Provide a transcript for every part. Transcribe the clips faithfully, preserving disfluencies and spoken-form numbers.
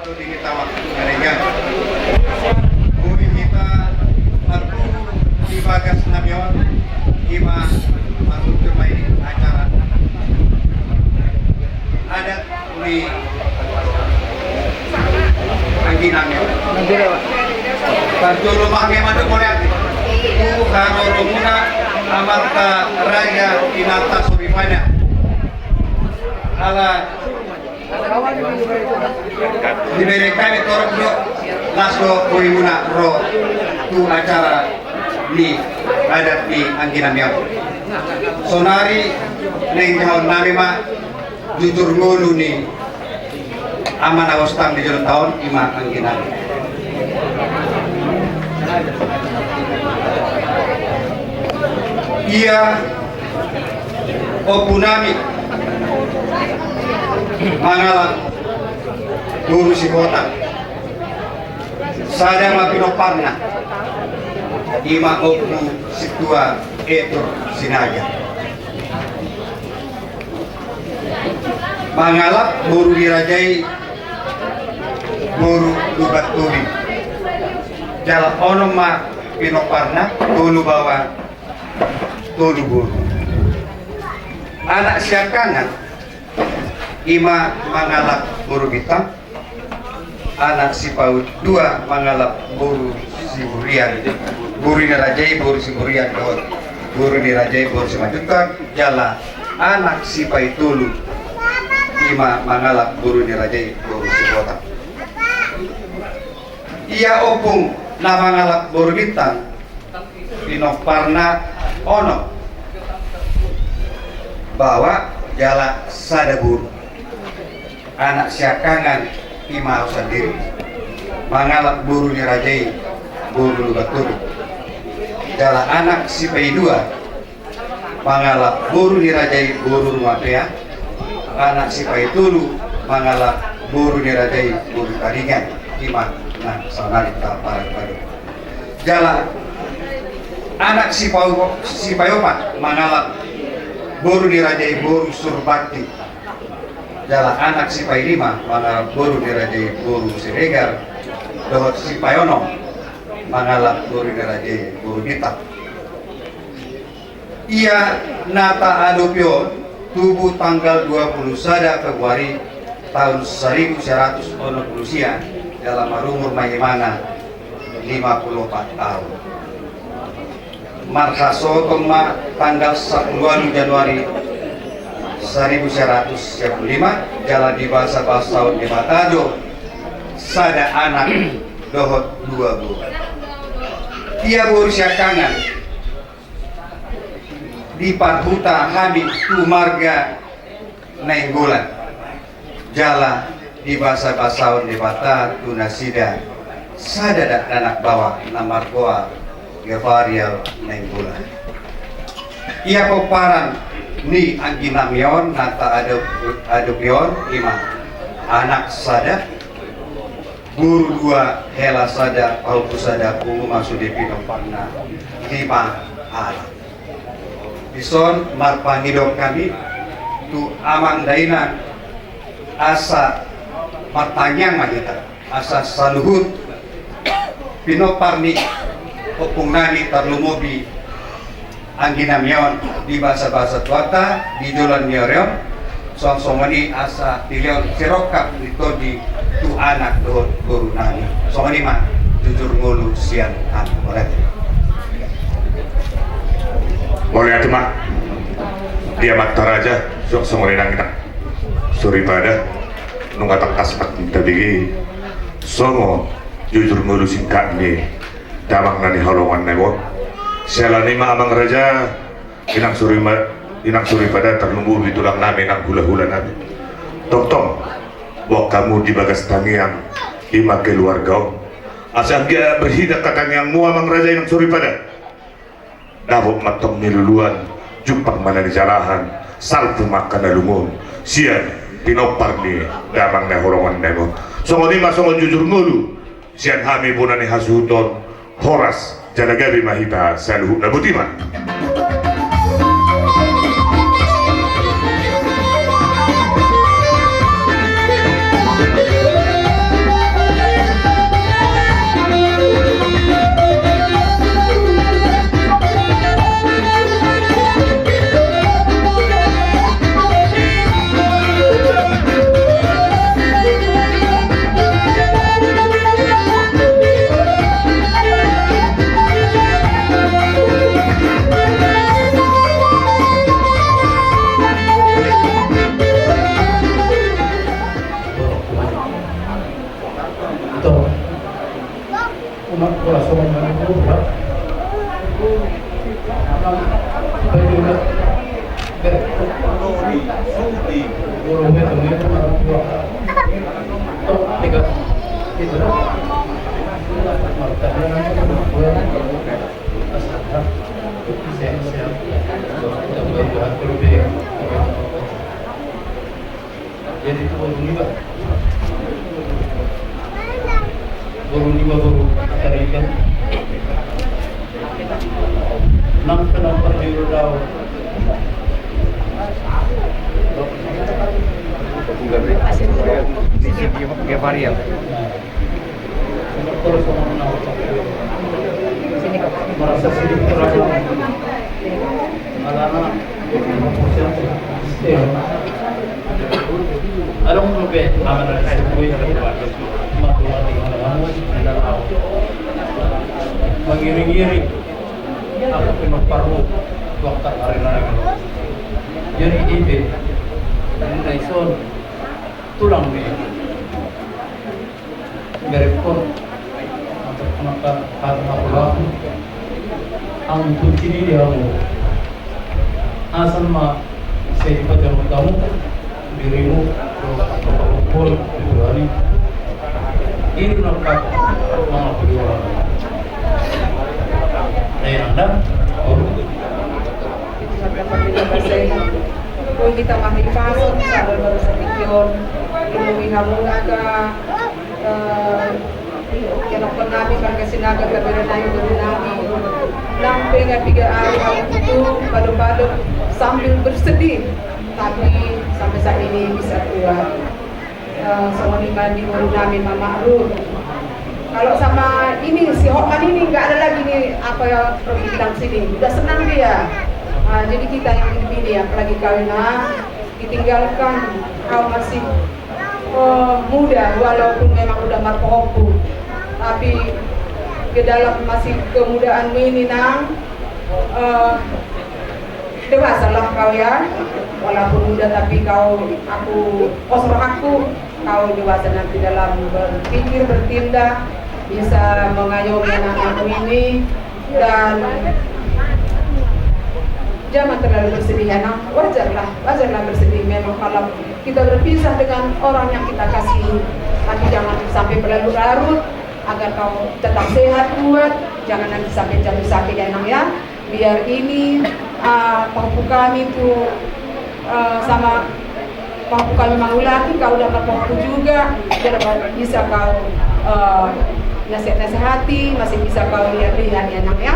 Di hita waktu gareja, boi hita marpungu di bagas nami on, ima marpungu ma i acara adat ni anggi nami on. Parjolo ma hami mandok mauliate tu haroromuna, amanta raja, inanta soripada. Ala dibereng hami torop do, las do bohimuna ro tu acara ni adat ni anggi nami on. Saonari naeng jahahon nami ma jujur ngolu ni ama na hostang di joloan on, ima anggi nami. Ia ompu nami mangalap boru Sihotang, sada ma pinomparna, ima Ompu Sintua Etor Sinaga. Mangalap boru ni raja i boru Lumban Tobing. Jala onom ma pinomparna, tolu baoa, tolu boru. Anak siangkangan, ima mangalap boru Bintang, anak sipaidua mangalap boru Siburian, boru ni raja i boru Siburian dohot boru ni raja i boru Simanjuntak, jala anak sipaitolu, ima mangalap boru ni raja i boru Sihotang. Ia ompung na mangalap boru Bintang, pinomparna onom baoa jala sada boru. Anak siangkangan, ima ahu sandiri, mangalap boru ni raja i boru Lumban Tobing. Jala anak sipaidua mangalap boru ni raja i boru Rumapea, anak sipaitolu mangalap boru ni raja i boru Taringan, ima na saonari taparade. Jala anak sipao-, sipaopat mangalap boru ni raja i boru Surbakti. Jala anak sipailima mangalap boru ni raja i boru Siregar, dohot sipaonom mangalap boru ni raja i boru Bintang. Ia na taadopi on tubu tanggal dua pulu sada Februari taon saribu sia ratus onom pulu sia, jala marumur ma imana lima pulu opat taon. Marhasohoton ma tanggal sampulu ualu Januari saribu sia ratus sia pulu lima, jala dibasabasahon Debata do sada anak dohot dua boru. Ia boru siangkangan, diparhuta hami tu marga Nainggolan. Jala dibasabasahon Debata tu nasida sada dakdanak baoa na margoar Gefarial Nainggolan. Ia pomparan ni anggi nami on na taado-, adopi on, ima anak sada, boru dua, hela sada, pahompu sada, pungu ma sude pinomparna lima halak. Dison marpangidoan hami tu amang dainang asa martangiang ma hita, asa saluhut pinompar ni ompung nami tarlumobi anggi nami on dibasabasa Tuhanta di joloan ni ari on, songon i asa dilehon sirongkap ni tondi tu anak dohot boru nami. Songon i ma jujur ngolu sian hami. Mauliate. Mauliate ma di amanta raja, songon i nang inanta soripada, nunga tangkas ma tabege songon jujur ngolu singkat ni damang na nihaholonganna on. Siala ni i ma amang raja, inang sori ma-, inang soripada, tarlumobi tulang nami nang hulahula nami. Tongtong boan hamu di bagas tangiang, ima keluarga on. Asa anggiat marhite angka tangiangmu amang raja inang soripada, dapot ma antong niluluan, jumpang ma na nijalahan, salpu ma angka na lungun sian pinompar ni damang na nihaholonganna on. Songon i ma songon jujur ngolu sian hami bona ni hasuhuton, horas jala gabe ma hita saluhutna. Boti ma. Ito. Umat bola songon na nang bola. Nang baju na. Bola na nang bola. Tok tiga. Itu. Martabana nang bola. Asal. Sehat-sehat. Jadi itu boru niba. Boru niba boru Atarigan. Nang kenapa diulang? Di sini dia varian. Merasa sedih terasa. Alana. Adong dope amanat sibui. Matuan di mana kamu? Mengiring-iring. Aku kena paru. Waktu hari raya. Jadi ibe. Ini naison. Tulang ni. Berekon. Maka hal makulaku. Ang kuncini di hamu. Asal ma sai dipajamu kamu dirimu. Pol di Tuhan. Ini nampak mengakui orang. Nah, yang anda. Oh. Boi hita marhipason, sada baru satikion. Ilui hamu angka, eh, kenokkon nami, marga Sinaga, gabe na i dohot nami. Nang pe na piga ari hamu tutu, pado-pado sambil bersedih. Tapi sampai saat ini bisa kuat. Eh, songon i ma di boru nami Mama Rut. Kalau sama ini, si Hotman ini nggak ada lagi nih, apa ya, perbincangan sini. Udah senang dia. Ah, jadi kita yang hidup ini, apalagi kau, Nang, ditinggalkan, kau masih, eh, muda, walaupun memang udah marpohoppu. Tapi di dalam masih kemudaanmu ini, Nang, eh, Dewasalah kau ya, walaupun muda tapi kau, aku, pos rohangku, kau dewasa nanti dalam berpikir, bertindak, bisa mengayomi anak-anakmu ini, dan jangan terlalu bersedih ya, Nang. Wajarlah, wajarlah bersedih memang kalau kita berpisah dengan orang yang kita kasihi, tapi jangan sampai berlarut-larut, agar kau tetap sehat, kuat, jangan nanti sampai jatuh sakit ya, Nang ya. Biar ini, eh, pahompu kami tu, eh, sama pahompu kami mangulaki, kau dapat pahompu juga, biar bisa kau, eh, nasehat-nasehati, masih bisa kau lihat-lihat ya, Nang ya.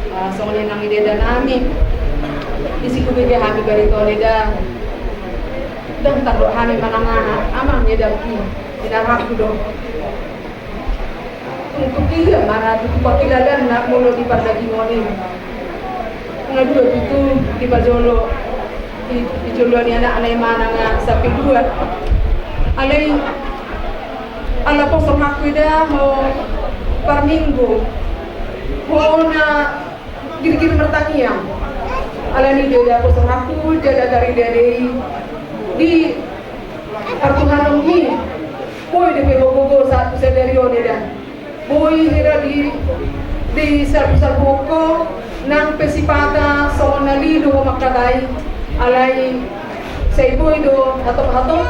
Eh, songon i, Nang, i da, Eda nami. Di situ bege hami barito, Eda. Dan tardok hami manang aha, amang, Eda, i, ina ragu do. Untuk dia mana tutu pangkilalaan na molo di pardagingon i. Nga dua tutu di pajolo, di, di jolo ni anakna i manang sapi dua. Alai ala pos rohangku, Eda, ho parminggu ho na girgir martangiang. Alani dia da pos rohangku, dia da gari dia dei. Di partuhanonmi, boi dope ho gogo sahat tu sadari on, Eda. Boi hira di, di salpu-salpu ho, nang pe sipata songon na lilu ho mangkatai, alai sai boi do hatop-hatop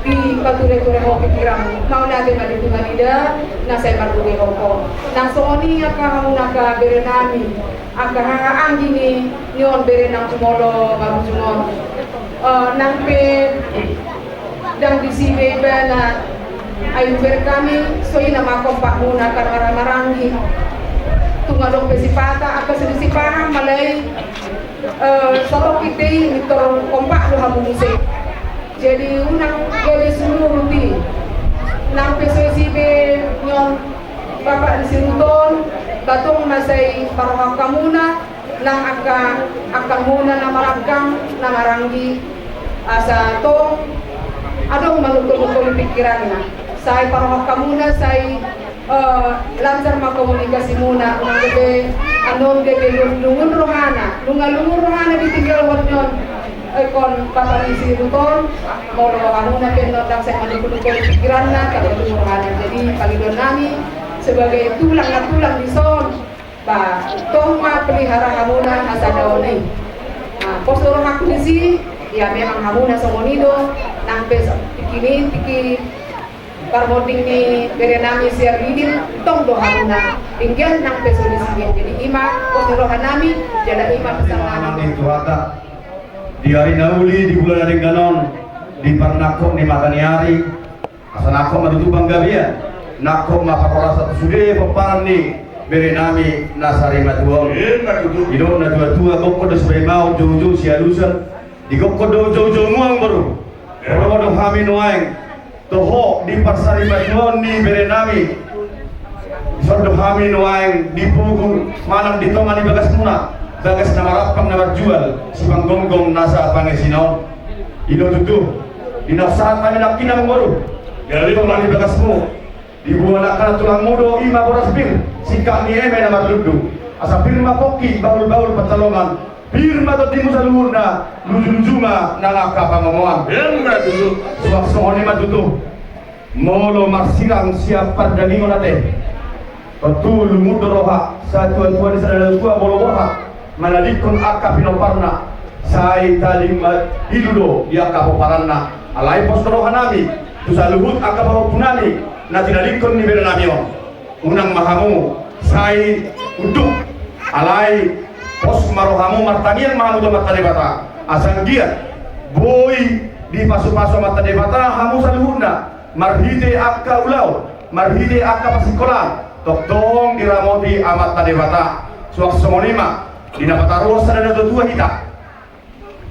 dipature-ture ho pikiranmu. Mauliate ma di Tuhan, Eda, na sai margogo ho. Nang songon i angka hamu angka bere nami, angka haha anggi ni on, bere nang jumolo marujung on. Eh, nang pe ndang disi be ibana, ai hubereng hami, songon i ma kompakmuna angka na marhahamaranggi. Tung adong pe sipata angka so disi paham, alai, eh, satongkin dei, pintor kompak do hamu muse. Jadi unang gabe sumurut i. Nang pe so disi be nion bapak ni si Ruton, ba tong ma sai parrohahonmuna, nang angka, angka muna na marangkang, na maranggi, asa tong adong manungkun-ungkun pikiranna. Sai parrohahonmuna, sai, eh, lancar ma komunikasimuna, unang dope annon gabe lung-, lungun rohana, nunga lungun rohana ditinggalhon nion. Ingkon paparisi ruton, molo hamuna pe ndang sai mandukuduku pikiranna, tabo tu rohana. Jadi pangidoan nami sebagai tulang na tulang dison, ba tong ma pelihara hamuna hasadaon i. Nah, pos do rohangku disi, ya memang hamuna songon i do, nang pe so, tingki ni, tingki parmonding ni bere nami sian Ridin, tong do hamuna, denggan nang pe so disi. Jadi i ma pos ni roha nami, jala i ma pesan nami. Di Di ari na uli, di bulan na denggan on, di parnangkok ni mata ni ari, asa nangkok ma tutu panggabean, nangkok ma parhorasan tu sude pomparan ni bere nami na sarimatua on. Ima tutu. Didok na tuatua, gokhon do sibaimaon, joujou sialusan, digokhon do joujou nuaeng boru. Ro do hami nuaeng. Toho di parsarimatuaon ni bere nami. Dison do hami nuaeng di pogu manang di tonga ni bagasmuna, bagas na marampang na marjual, sipanggonggom nasa pangisina on. I do tutu, di na sahat hami nangkin amangboru. Di tonga ni bagasmu, diboan angka na tulangmu do i ma boras pir, singkat ni eme na marlundu. Asa pir ma pongki, bahulbahul pansalongan. Pir ma tondimu saluhutna, lujuluju ma nang angka pangomoan. Ima tutu. Suang songon i ma tutu. Molo marsirang sian pardagingon ate, tontu lungun do roha satuatua ni sada na tua molo borhat manadingkon angka pinomparna, sai tading ma pilu do di angka pomparanna. Alai pos do roha nami tu saluhut angka pahompu nami na tinadingkon ni bere nami on. Unang ma hamu sai unduk, alai pos ma rohamu, martangiang ma hamu tu Amanta Debata, asa anggiat boi dipasupasu Amanta Debata hamu saluhutna, marhite angka ulaon, marhite angka pasikolaan, tongtong diramoti Amanta Debata. Suang songon i ma, di na pataruhon sada na tuatua hita.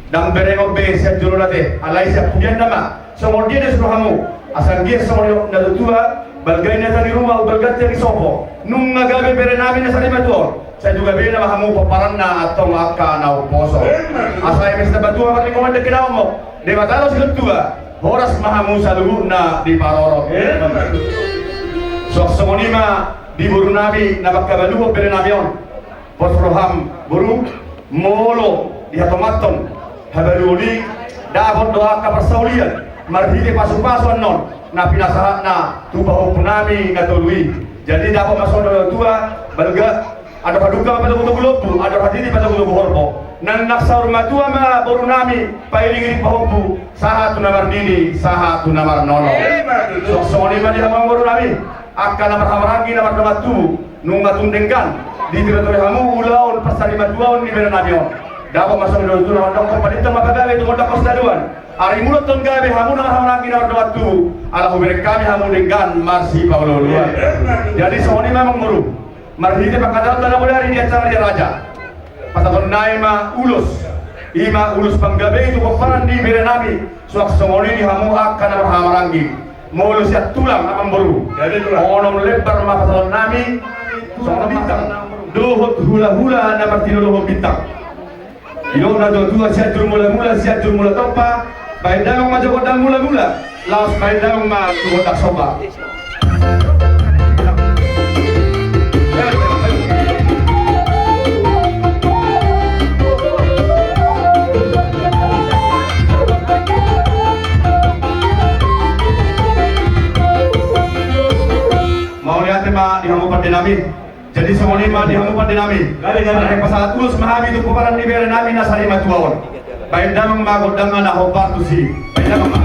Ndang berengon be sian jolo na te, alai sian pudianna ma. Songon dia do sude hamu, asa anggiat songon dia na tuatua, balga i na tani ruma, umbalga i na tani sopo. Nunga gabe bere nami na sarimatua on, sai tu gabe nama hamu pomparanna antong angka na umposo. Asa eme sitamba tua marlinggoman dengke na omo, Debata do silehon tua, horas ma hamu saluhutna diparorot. Suang songon i ma di boru nami na mangkabaluhon bere nami on. Pos roham boru, molo dihatongathon habaluon i, dapot do angka parsaulian marhite pasupasu annon na pinasahatna tu pahompu nami na tolu i. Jadi dapot ma songon dia na tuatua, balga, andor halumpang ma patogutogu lombu, andor hatiti patogutogu horbo. Nang na saur matua ma boru nami pairingiring pahompu, sahat tu na marnini, sahat tu na marnono. Suang songon i ma di hamu boru nami. Angka na marhahamaranggi na mardongan tubu, nunga tung denggan ditoritoi hamu ulaon parsarimatuaon ni bere nami on. Dapot ma songon dia na tuatua na mandok, palintang ma pagabe tu gondang kostaduan. Ari mulak tong gabe hamu na marhahamaranggi na mardongan tubu, ala hubereng hami hamu denggan marsipaolooloan. Jadi songon i ma amangboru, marhite pangkataion tano bodari di acara dia raja. Pasahaton nai ma ulos, i ma ulos panggabean tu pomparan ni bere nami, suang songon i di hamu angka na marhahamaranggi. Molo sian tulang amangboru, onom lembar ma pasahaton nami, songon bintang dohot hulahula na martinodohon bintang. Didok na tuatua, Sianjur Mulamula, Sianjur Mula Tompa, baen damang ma jo gondang mulamula, laos baen damang ma tu gondang somba. Mauliate ma di hamu pande nami. Jadi songon i ma di hamu pande nami. Gabe, gabe. Alai pasahat ulos ma hami tu pomparan ni bere nami na sarimatua on. Baen damang ma gondangna na hombar tusi. Baen damang ma.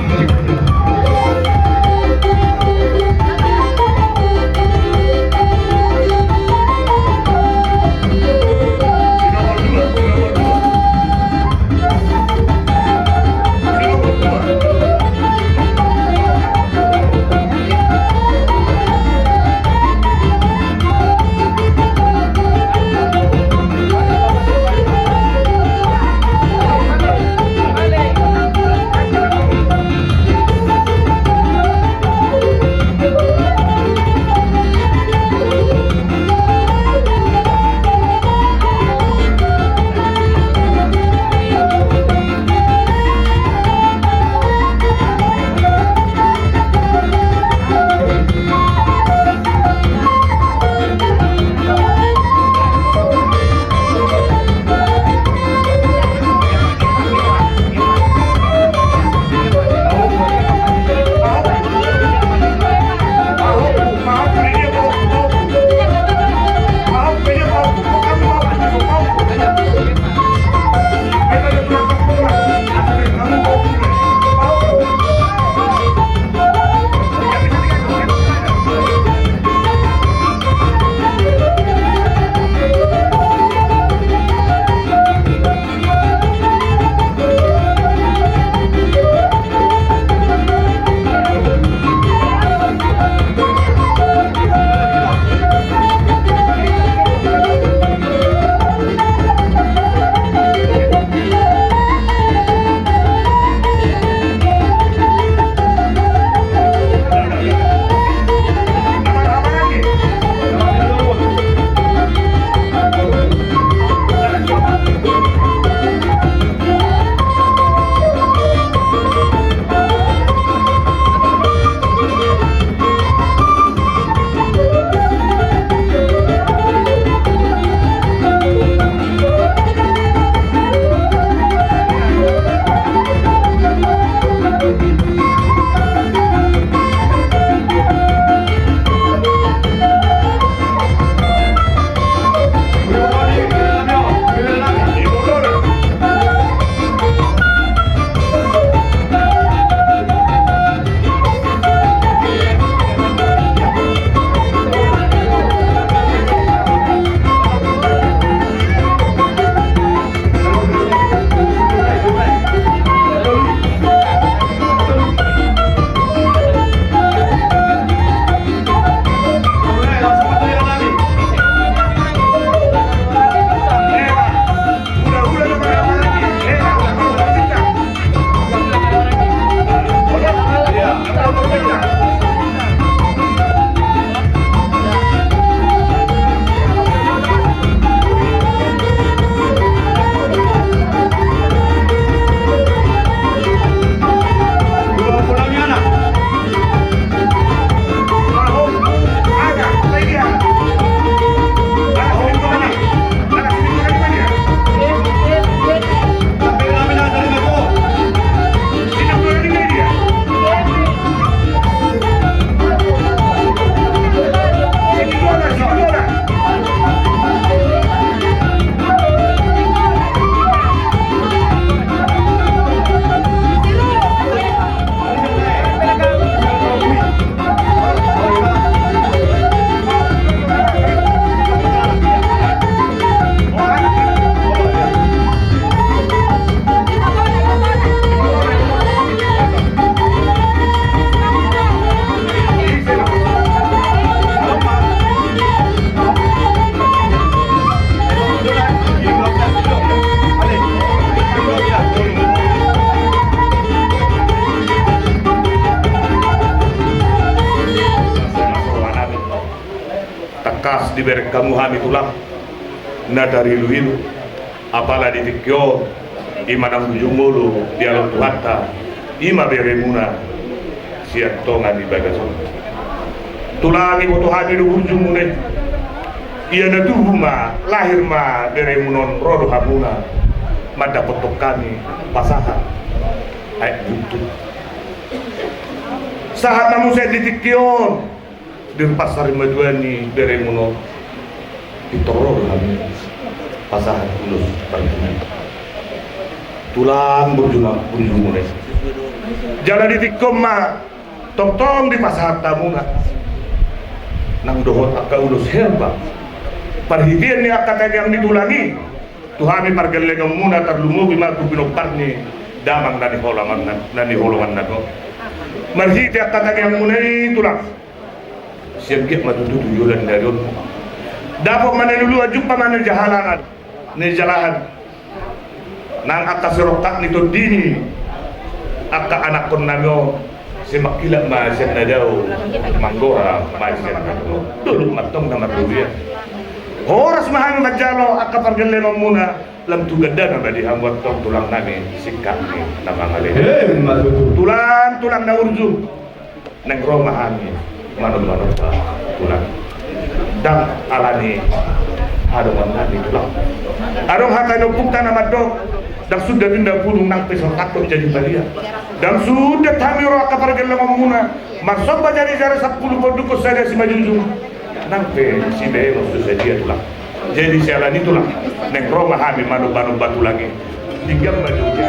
Kas dibereng hamu hami tulang na tariluilu, apala di tingki on, i ma nang bujung molo dialap Tuhanta, i ma beremuna sian tonga ni bagas on. Tulang, iboto hami do burjumuna i. Ia na tubu ma, lahir ma beremuna on, ro do hamuna mandapothon hami pasahat aek buntut. Sahat ma muse di tingki on, di parsarimatua ni beremuna on, pintor ro do hami pasahat ulos parjolo. Tulang, burju ma, burjumuna i. Jala di tingki on ma tongtong dipasahat hamuna nang dohot angka ulos herbal, parhitean ni angka tangiang ni tulang i, tu hami pargellengonmuna, tarlumobi ma tu pinompar ni damang na niholonganna, na niholonganna on. Marhite angka tangiangmuna i tulang, sian giat ma tutu tu joloan ni ari on, dapot ma na niluluan, jumpa ma na nijalahan, nijalahan nang angka sirongkap ni tondi ni angka anakkonnami on. Sai mangkilap ma sian na dao, manggohi ma sian na dao. Dolok ma antong na marluluian. Horas ma hami manjalo angka pargellengonmuna, lam tu gandana ma di hamu antong tulangnami, singkat ni na mangalean. Emma tutu. Tulang, tulang na burju, naeng ro ma hami manomba-nomba tulang. Ndang alani hadongan nami tulang. Adong hata ni ompunta na mandok, ndang sundat indahan pudung nang pe sirongkap jadi palia. Ndang sundat hami ro angka pargellengonmuna marsomba jari-jari sampulu, ponduk on sada simanjujung, nang pe sibahenon so sadia tulang. Jadi siala ni i tulang, naeng ro ma hami manomba-nomba tulang i. Dinggan ma jogja.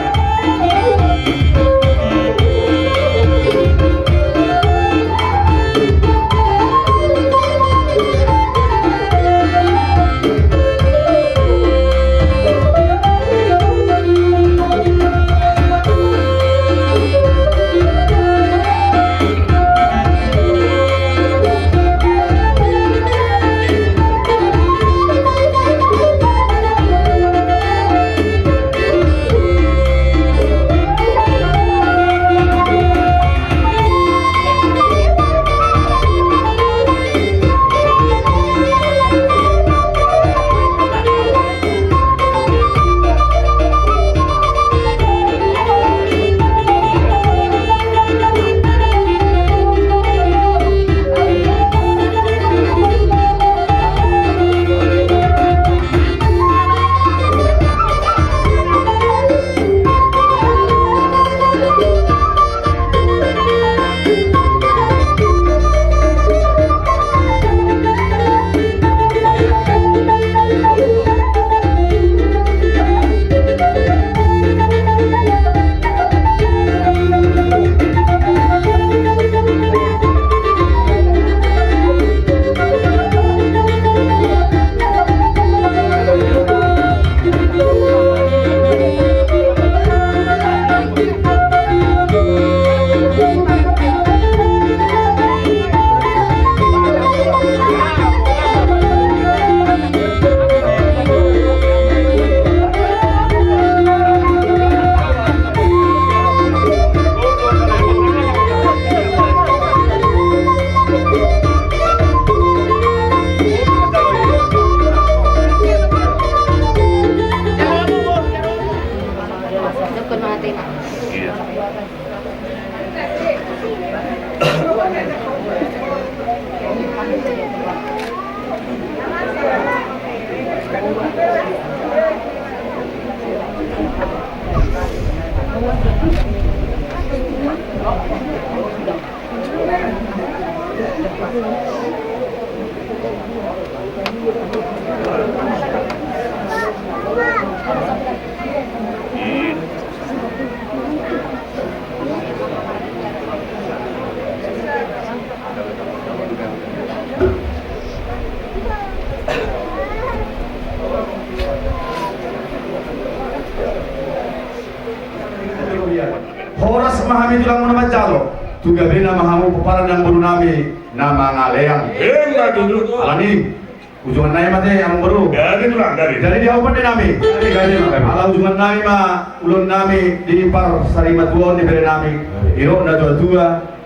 Horas ma hami tulangmuna manjalo, tu gabena ma hamu pomparan ni amangboru nami na mangalean. Emma tutu. Alani, ujungan nai ma te amangboru. Gabe tulang, gabe. Jadi di hau pande nami. Gabe, gabe ma. Ala ujungan nami ma ulaon nami di parsarimatua on ni bere nami. Didok natuatua,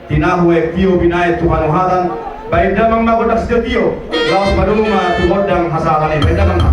tinahu aek tio, binahen tu hanuhatan. Baen damang ma gondang sitio-tio, laos padomu ma tu gondang hasahatan i. Baen damang ma.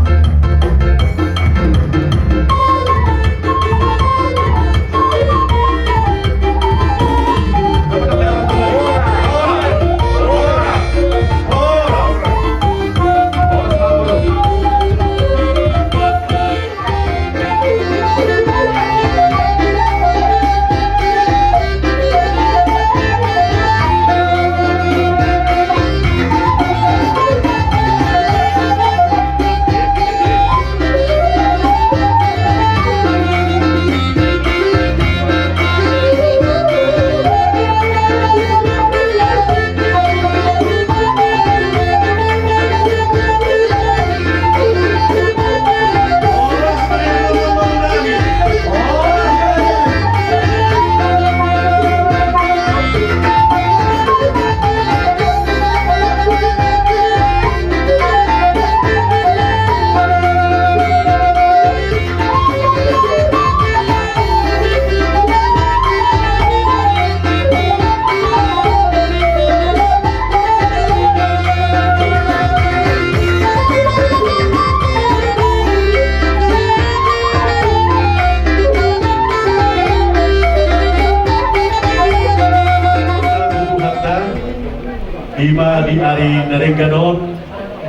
Ima di ari na denggan on,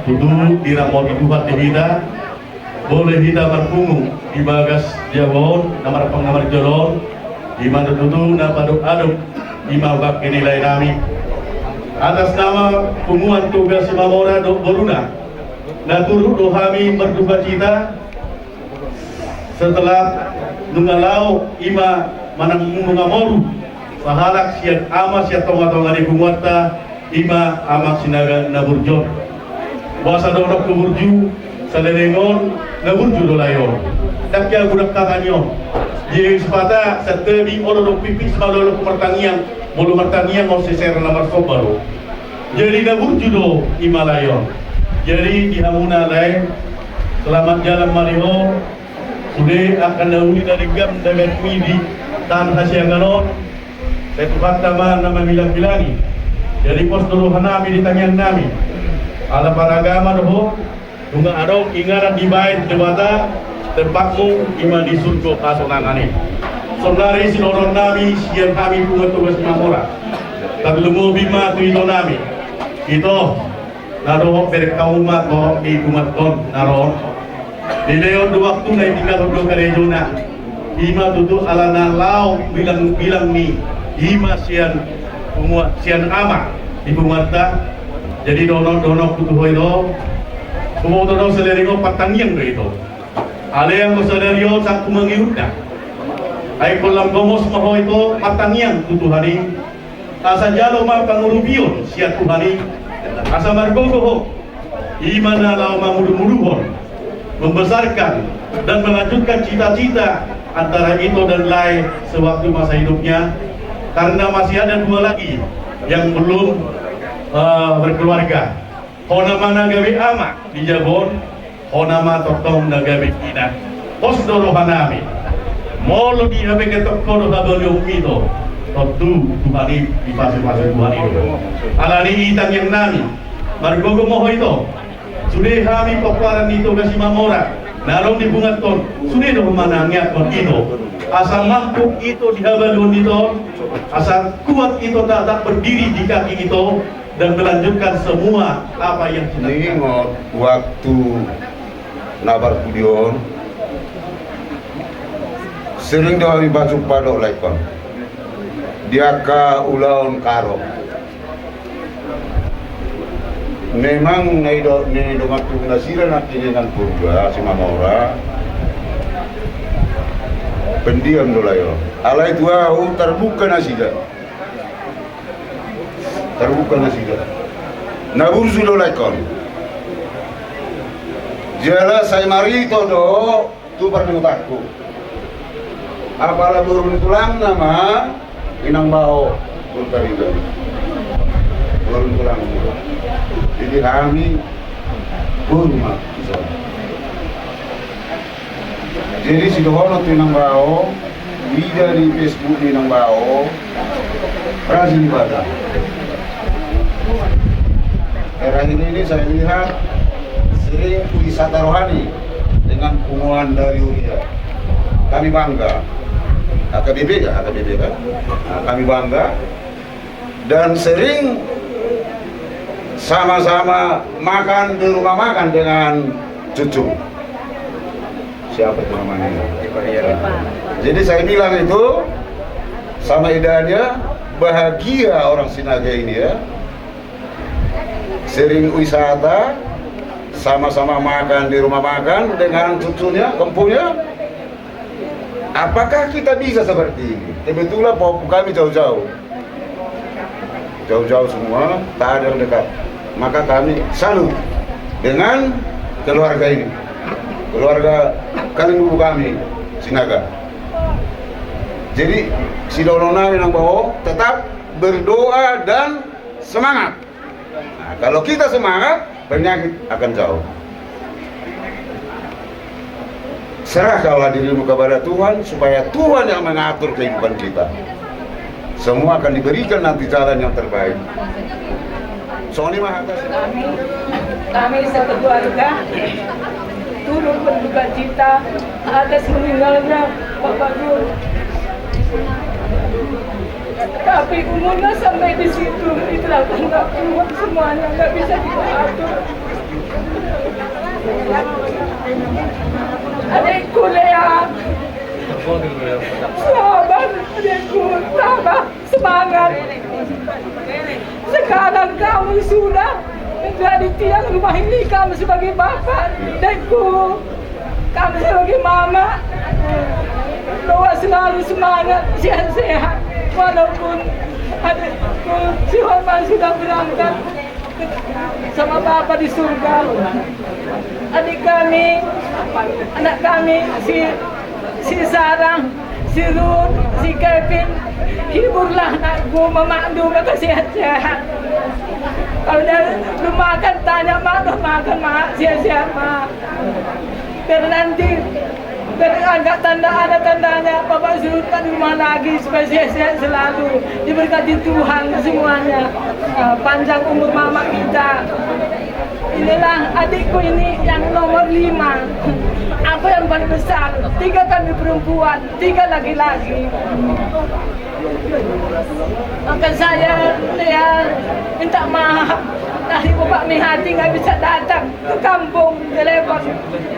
tutu diramoti Tuhan di hita, boi hita marpungu di bagas jabu on, na marpang na marjolo on, ima do tutu na paadop-adop, ima bangke ni lae nami. Atas nama punguan Toga Simamora dohot boruna, na turut do hami mardukacita, setelah nunga laho ima manang nunga moru sahalak sian ama sian tonga-tonga ni punguanta, ima Amang Sinaga na burju on. Boasa dohononku burju, saleleng on na burju do lae on. Ndang hea godang hata ni on. Jadi sipata santabi olo do pipis, molo olo martangiang, molo martangiang on sesera na marsomba do. Jadi na burju do ima lae on. Jadi di hamuna lae, selamat jalan ma di ho. Sude angka na uli na denggan na baen mi di taon hasiangan on, sai Tuhanta ma na mamilang-milangi. Jadi pos do roha nami di tangiang nami. Ala paragama do ho, nunga adong inganan dibaen Debata, tempatmu ima di surgo hasonangan i. Saonari sidohonon nami sian hami punguan Toga Simamora. Tarlumobi ma tu ito nami. Ito, na dohot bereng hamu ma dohot ni punguanta on na ro on. Dilehon do waktuna, ditinggalhon do karejona. Ima tutu ala na laho bilang-bilang ni ima sian punguan, sian ama di punguanta. Jadi dohonon, dohononku tu ho ito, huboto do saleleng on partangiang do ito. Alai anggo sadari on sangku mangihutna, ai holan gomos ma ho ito martangiang tu Tuhan i. Asa jalo ma pangurupion sian Tuhan i, asa margogo ho, ima na laho mamulu-muluhon, membesarkan dan melanjutkan cita-cita antara ito dan lae sewaktu masa hidupnya, karena masih ada dua lagi yang belum, eh, berkeluarga. Ho nama na gabe ama di jabu on, ho nama tongtong na gabe ina. Pos do roha nami. Molo dihapegeton ho do habalionmi ito, tontu Tuhan i, dipasupasu Tuhan i do. Alani i tangiang nami, margogo ma ho ito. Sude hami pomparan ni Toga Simamora na adong di punguanta on, sude do manangianghon ito, asa mampu ito di habalionmi ito, asa kuat ito, tatap berdiri di kaki ito, dan melanjutkan semua apa yang sudah. Ingot waktu na parpudi on, sering do hami pajumpa dohot laengkon di angka ulaon karo. Memang na nidok ni dongan tubu nasida nangkiningan Purba Simamora, pendiam do lae on. Alai tu ahu tarbuka nasida. Tarbuka nasida. Na burju do laengkon. Jala sai marito do tu parnuatanku. Apala boru ni tulangna ma Inang Bao, boru tarida. Boru ni tulangna. Jadi hami boru ma. Jadi sidohonon tu Inang Bao, huida di Facebook ni Inang Bao, rajin ibadah. Saya lihat sering wisata rohani dengan punguan dari Huria. Kami bangga. H K B P ya, H K B P kan? Nah, kami bangga dan sering sama-sama makan di rumah makan dengan cucu. Siapa itu namanya? Jadi saya bilang itu sama idahnya, bahagia orang Sinaga ini ya. Sering wisata, sama-sama makan di rumah makan dengan cucunya, kempunya. Apakah kita bisa seperti ini? Kebetulan pahompu kami jauh-jauh. Jauh-jauh semua, tak ada yang dekat. Maka kami salut dengan keluarga ini. Keluarga Kalinggubu kami, Sinaga. Jadi, sidohonon nami nang bao, tetap berdoa dan semangat. Nah, kalau kita semangat, penyakit akan jauh. Serahkanlah dirimu kepada Tuhan, supaya Tuhan yang mengatur kehidupan kita. Semua akan diberikan nanti jalan yang terbaik. Songon i ma hata. Kami, kami sekeluarga turut berduka cita atas meninggalnya Bapak Dul. Tapi umurnya sampai di situ, itulah kehendak Tuhan semuanya, nggak bisa kita atur. Adikku Lea, sabar adikku, tabah semangat. Sekarang kamu sudah menjadi tiang rumah ini, kamu sebagai bapak, adikku. Kamu sebagai mama, doa selalu semangat, sehat-sehat. Walaupun adikku si Horman sudah berangkat sama Bapa di surga, adik kami, anak kami, si, si Sarah, si Ruth, si Kevin, hiburlah anakku, Mamak, doa maka sehat-sehat. Kalau dia belum makan, tanya, Mak, udah makan, Mak? Sehat-sehat, Mak. Biar nanti, biar agak tanda, ada tandanya, Bapak Suhut kan di rumah lagi, supaya sehat-sehat selalu. Diberkati Tuhan semuanya. Eh, panjang umur Mamak kita. Inilah adikku ini yang nomor lima. Aku yang paling besar. Tiga kami perempuan, tiga laki-laki. Maka saya, ya, minta maaf. Tadi Bapak Mihati nggak bisa datang ke kampung, telepon.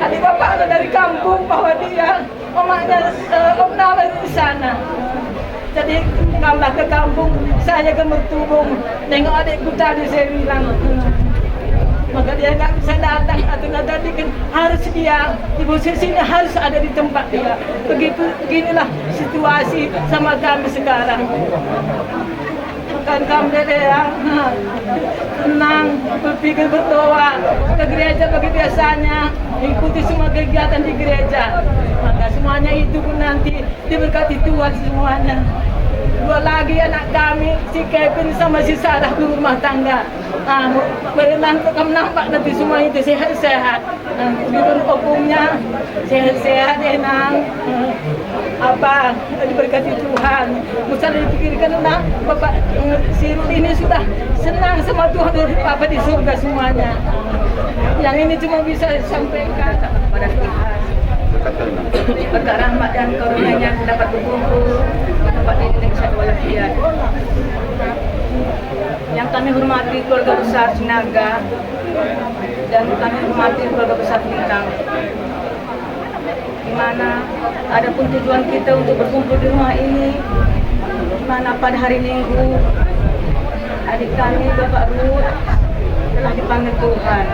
Tadi Bapak ada dari kampung bahwa dia, mamanya, eh, Om Nawa di sana. Jadi, kamulah ke kampung, saya ke Mertubung. Nengok adikku tadi, saya bilang. Maka dia nggak bisa datang, atau nggak tadi kan harus dia di posisi ini harus ada di tempat dia. Begitu, beginilah situasi sama kami sekarang. Bukan kami, Dede, ya. Tenang, berpikir, berdoa ke gereja bagi biasanya, ikuti semua kegiatan di gereja. Maka semuanya itu pun nanti diberkati Tuhan semuanya. Dua lagi anak kami, si Kevin sama si Sarah, berumah tangga. Ah, berenang kam nampak nanti semua itu sehat-sehat. Nah, gubernur opungnya sehat-sehat, Enang. Apa, diberkati Tuhan. Mesti dipikirkan, nah, Bapak, eh, si Ruth ini sudah senang sama Tuhan, dari Bapak di surga semuanya. Yang ini cuma bisa sampaikan kepada Tuhan. Berkat rahmat dan karunia-Nya dapat berkumpul di tempat ini dengan sehat walafiat. Yang kami hormati keluarga besar Sinaga, dan kami hormati keluarga besar Bintang, di mana adapun tujuan kita untuk berkumpul di rumah ini, di mana pada hari Minggu adik kami, Bapak Ruth, telah dipanggil Tuhan.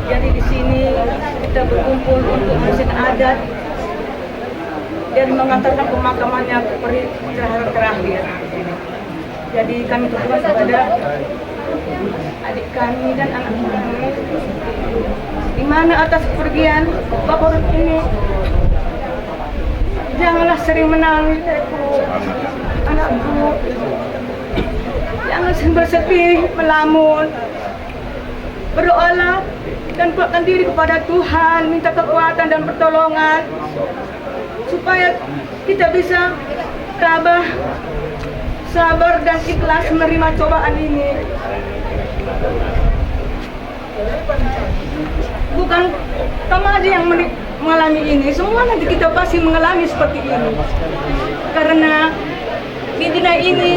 Jadi di sini kita berkumpul untuk ngurusin adat dan mengantarkan pemakamannya ke peri-, terakhir. Jadi kami berdoa kepada adik kami dan anak kami, di mana atas kepergian Bapak Ruth ini, janganlah sering menangis, anakku. Jangan sering bersedih, melamun. Berdoalah dan kuatkan diri kepada Tuhan, minta kekuatan dan pertolongan, supaya kita bisa tabah, sabar, dan ikhlas menerima cobaan ini. Sama aja yang meni-, mengalami ini, semua nanti kita pasti mengalami seperti ini. Karena di dunia ini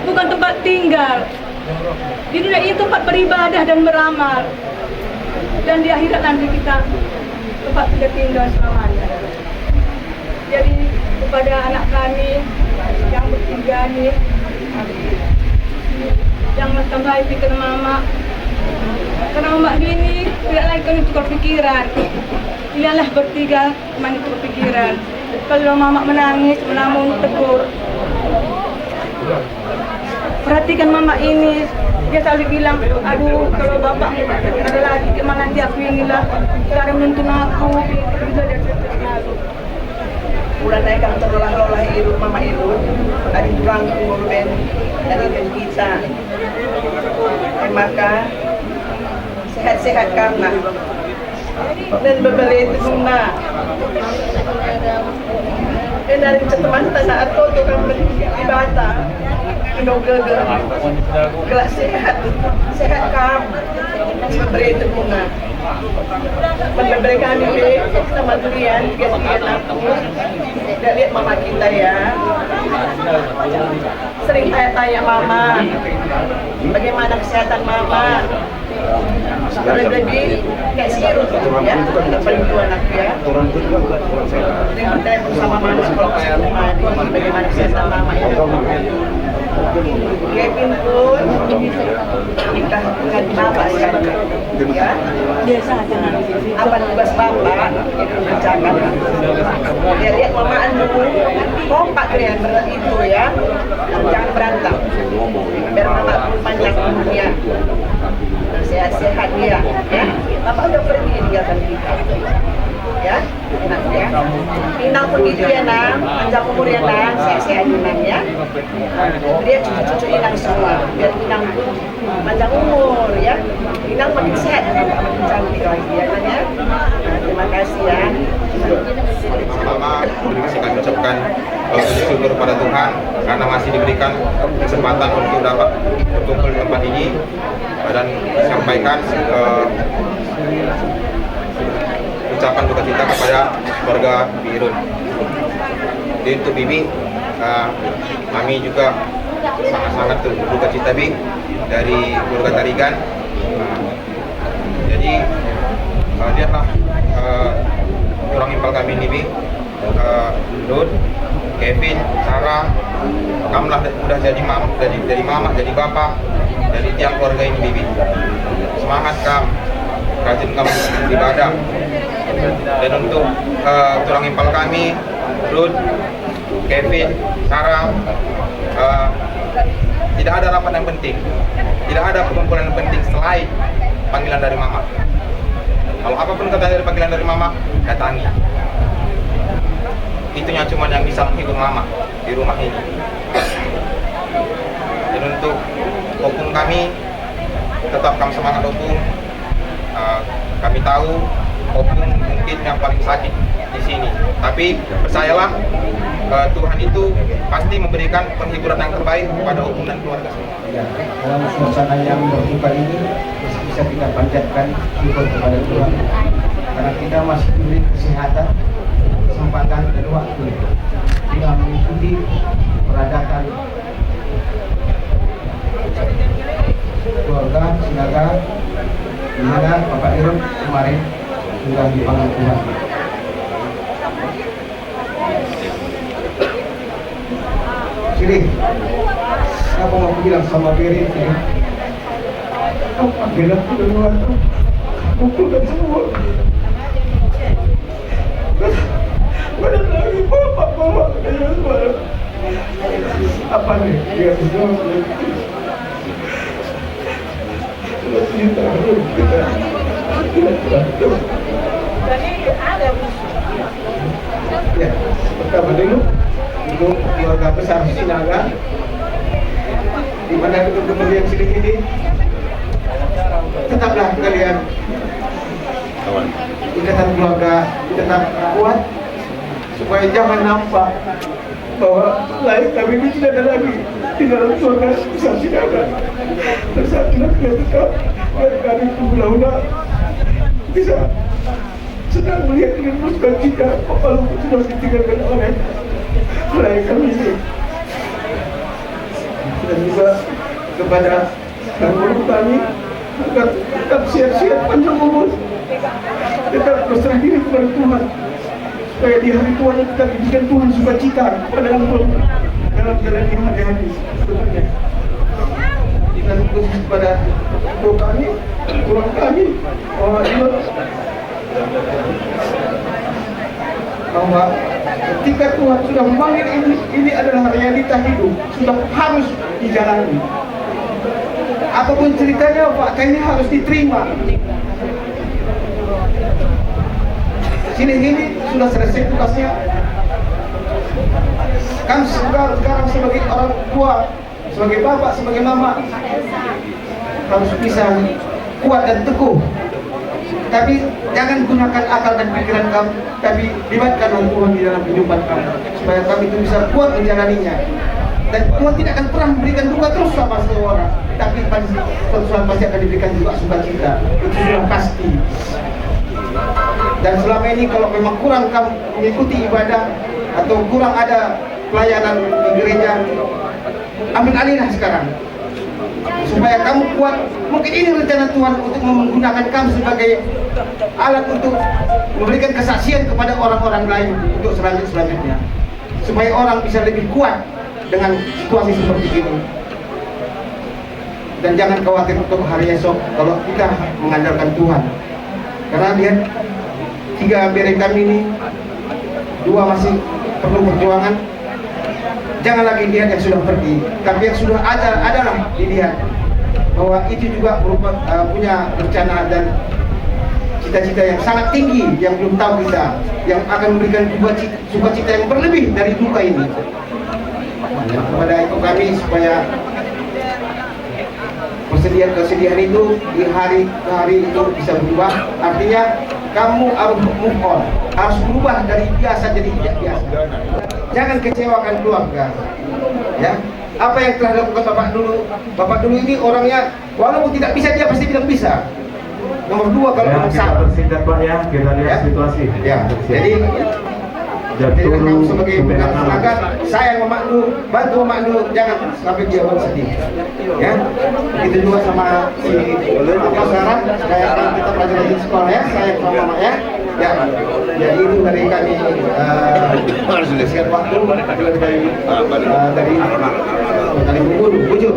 bukan tempat tinggal. Di dunia ini tempat beribadah dan beramal. Dan di akhirat nanti kita tempat kita tinggal selamanya. Jadi, kepada anak kami yang bertiga ini, yang menambahi pikiran mama, karena mama ini tidak lagi kami tukar pikiran. Ialah bertiga, cuma tukar pikiran. Kalau mama menangis, melamun, tegur. Perhatikan mama ini, dia selalu bilang, "Aduh, kalau bapak ada lagi, kemana nanti aku inilah, cara menuntun aku," gitu dia cerita selalu. Mula na ikam terlolah-lolah hidup mama hidup, dari tulang turun dari kita. Maka sehat-sehat karena dan beberapa itu semua. Dan dari teman tana atau tukang bata, kino geger, gelas sehat, sehat kam. Beberapa itu semua. Beberapa kami be sama durian, biar dia tahu. Tidak lihat mama kita ya. Sering tanya-tanya mama, bagaimana kesehatan mama? Sekarang jadi kayak sirus ya, ada perempuan aku ya. Orang itu juga bukan orang saya. Sering bertanya sama mama, kalau kesehatan mama, bagaimana kesehatan mama ya? Kevin pun minta dengan bapak sekarang. Ya. Apa tugas bapak? Kerjakan. Ya, lihat mama anu kompak ya, ber-, itu ya. Jangan berantem. Biar mama panjang umurnya. Sehat-sehat dia, ya. Bapak udah pergi tinggalkan kita. Ya. Nah, ya. Inang pergi dia, Nang. Panjang umur ya, Nang. Sehat-sehat, Nang, ya. Dia cucu-cucu Inang semua. Biar Inang pun panjang umur ya. Inang makin sehat, makin cantik lagi ya, Nang, ya. Terima kasih ya. Pertama, terima kasih kami ucapkan, eh, puji syukur pada Tuhan karena masih diberikan kesempatan untuk dapat berkumpul di tempat ini, dan sampaikan, eh, ucapan duka cita kepada keluarga Birun. Jadi untuk Bibi, eh, kami juga sangat-sangat berduka cita, Bi, dari keluarga Tarigan. Nah, jadi, eh, lihatlah, eh, tulang impal kami ini, Bi, eh, Dut, Kevin, Sarah, kam lah udah jadi mam-, jadi, jadi mama, jadi bapak, jadi tiang keluarga ini, Bibi. Semangat kam, rajin kam beribadah. Dan untuk, eh, tulang impal kami, Dut, Kevin, Sarah, eh, tidak ada rapat yang penting, tidak ada perkumpulan yang penting selain panggilan dari Mama. Kalau apapun kata dari panggilan dari Mama, datangi. Itu yang cuma yang bisa menghibur Mama di rumah ini. Dan untuk Opung kami, tetap kam semangat, Opung. Eh, kami tahu Opung mungkin yang paling sakit di sini. Tapi percayalah, eh, Tuhan itu pasti memberikan penghiburan yang terbaik kepada Opung dan keluarga semua. Ya, dalam suasana yang berduka ini, masih bisa kita panjatkan syukur kepada Tuhan. Karena kita masih diberi kesehatan, kesempatan, dan waktu dengan mengikuti peradakan keluarga Sinaga, di mana Bapak Irun kemarin sudah dipanggil Tuhan. Sini, apa mau aku bilang sama Beri sini? Apa bilang ke luar tuh? Buku dan semua. Mana lagi bapak, bapak, kayak apa? Apa nih? Dia semua. Ya, pertama dulu untuk keluarga besar Sinaga, di mana itu kemudian sedikit ini, tetaplah kalian ikatan keluarga tetap kuat supaya jangan nampak bahwa lahir kami ini tidak ada lagi di dalam surga besar tidak ada. Bersatulah kita tetap, biar kami pemula-pemula Bisa sedang melihat ini, terus kita, kalau sudah ditinggalkan oleh, oleh kami ini. Dan juga kepada guru kami, agar tetap sehat-sehat, panjang umur, tetap berserah diri kepada Tuhan, supaya di hari tuanya kita diberikan Tuhan sukacita pada engkau dalam jalan ini hari-hari sebenarnya. Kita khusus kepada guru kami, guru kami, oh, iya. Bahwa ketika Tuhan sudah memanggil ini, ini adalah realita hidup, sudah harus dijalani. Apapun ceritanya, fakta ini harus diterima. Sini ini sudah selesai tugasnya. Kamu sekarang, sekarang sebagai orang tua, sebagai bapak, sebagai mama, harus bisa kuat dan teguh. Tapi jangan gunakan akal dan pikiran kamu, tapi libatkanlah Tuhan di dalam kehidupan kamu, supaya kamu itu bisa kuat menjalaninya. Dan Tuhan tidak akan pernah memberikan duka terus sama seseorang, tapi pasti, suatu saat pasti akan diberikan juga sukacita. Itu sudah pasti. Dan selama ini kalau memang kurang kamu mengikuti ibadah atau kurang ada pelayanan di gereja, ambil alihlah sekarang. Supaya kamu kuat. Mungkin ini rencana Tuhan untuk menggunakan kamu sebagai alat untuk memberikan kesaksian kepada orang-orang lain untuk selanjut-selanjutnya. Supaya orang bisa lebih kuat dengan situasi seperti ini. Dan jangan khawatir untuk hari esok kalau kita mengandalkan Tuhan. Karena lihat, tiga bere kami ini, dua masih perlu perjuangan. Jangan lagi lihat yang sudah pergi, tapi yang sudah ada adalah dilihat bahwa itu juga merupakan, eh, punya rencana dan cita-cita yang sangat tinggi yang belum tahu kita, yang akan memberikan duka cita, sukacita yang berlebih dari duka ini. Ya, kepada itu kami supaya persediaan-persediaan itu di hari ke hari itu bisa berubah. Artinya, kamu harus move on, harus berubah dari biasa jadi tidak biasa. Jangan kecewakan keluarga. Ya, apa yang telah dilakukan bapak dulu, bapak dulu ini orangnya, walaupun tidak bisa, dia pasti bilang bisa. Nomor dua, kalau nomor satu. Ya, kita bersingkat, Pak, ya. Kita lihat situasi. Ya. Jadi, jadi kamu sebagai pegang semangat, saya yang memandu, bantu memandu, jangan sampai dia sedih. Ya. Itu juga sama si apa, Sarah, saya akan tetap rajin-rajin sekolah, ya, saya sama mama, ya. Ya. Jadi itu dari kami, eh, sekian waktu, dari, eh, dari, dari Bujur.